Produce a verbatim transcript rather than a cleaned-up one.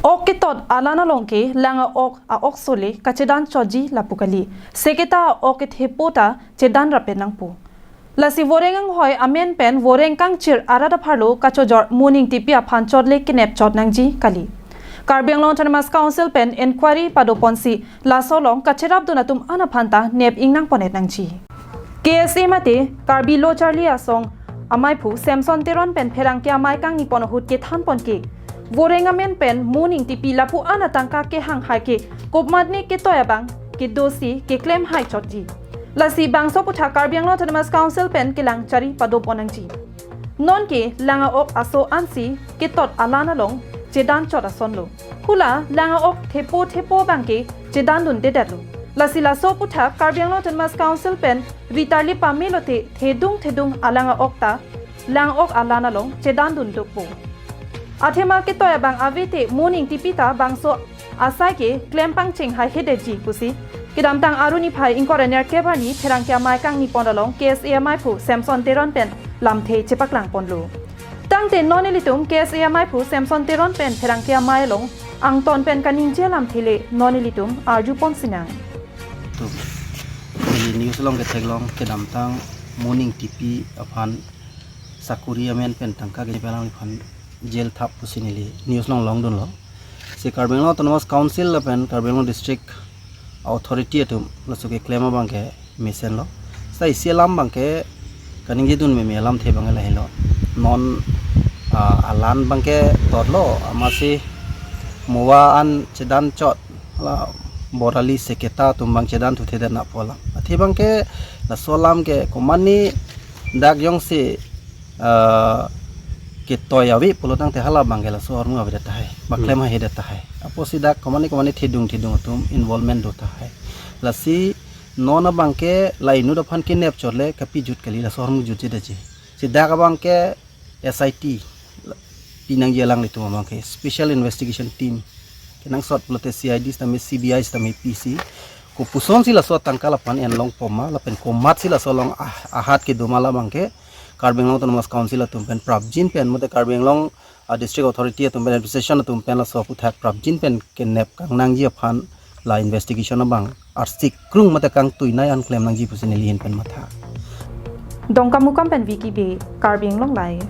Ok ketot alan along ke lang a-ok a-ok sole kachedan chotji lapu kali. Seketa ok kethepo ta chedan rapet nangpo. Lasi Voreng anghoi amen pen Voreng kangchir arat apharlo kachojor Moning Tipi aphan chotle kenep chot nangji kali. Karbi Anglong Autonomous Council pen inquiry padoponsi laso along kacherapdun atum an aphan ta nep ingnang ponet nangji. K S A mate Karbi Lo Charli Asong amaiphu Samson Teron pen pherangke amei kangni pon ahut kethan pon ke Voreng amen pen Moning Tipi lapu an atangka kehang hai ke komatne ketoi abang kedosi keklem hai chotji. Lasi bangso aputhak Karbi Anglong Autonomous Council pen kelang chari padopon nangji. Non ke lang a-ok aso ansi ketot alan along chedan chot asonlo. Hula lang a-ok thepo thepo abang ke chedan dunde detlo. Lasi laso aputhak Karbi Anglong Autonomous Council pen ritarli pamelo te thedung thedung alang a-ok ta lang a-ok alan along chedan dun dokpo. Athema ketoi abang ave te Moning Tipi ta bangso asai ke klem pangcheng hai hedetji pusi kedamtang Aruni phai ingkor ener kebarni pherangke amei kangni pon along K S A amaiphu Samson Teron pen lamthe chepaklang ponlo. Tangte non ilitum K S A amaiphu Samson Teron pen pherangke amei along angton pen kaningje lamthe le non ilitum arju pon sinang. Tum. Neli news along ketheklong kedamtang Moning Tipi aphan sakuri amen pen tangka kepelang aphan jail thap pusi neli news along longdunlo. Si Karbi Anglong Autonomous Council lapen Karbi Anglong District Authority atum laso keklem abang ke mesenlo. Sa isi alam abang ke kaningje dun meme alamthe abang ke lahenlo. Non, ah, alan abang ke totlo, amatsi moa an chedan chot, la Borali Seketa atum abang chedan thuthe dan apo alam. Athe abang ke laso alam ke komatne dak jongsi, ah, ketoi ave pulo tangte hala abang ke laso ahormu avedet tahai, baklem Hmm. hai hedet tahai. Apotsi dak komatne komatne thedung thedung atum involvement do tahai. Lasi non abang ke la inut aphan kenep chot le kapejut kali, laso ahormu jutjedetji. Si dak abang ke S I T pinangji alanglitum abang ke Special Investigation Team kenangsot pulote C I D sitame C B I sitame P C. Kopusonsi laso atangka lapu-an enlong poma lapen komatsi laso along ah-, ahat kedo ma labang ke Karbi Anglong Autonomous Council atum pen prapjin pen mate Karbi Anglong, ah, District Authority atum pen administration atum pen laso aputhak prapjin pen kenep kangnangji aphan la investigation abang arsik krung mate kangtuinei an klem nangji pusi neli ahin pen matha. Dongkamukam pen Vicky Bey, Karbi Anglong Live.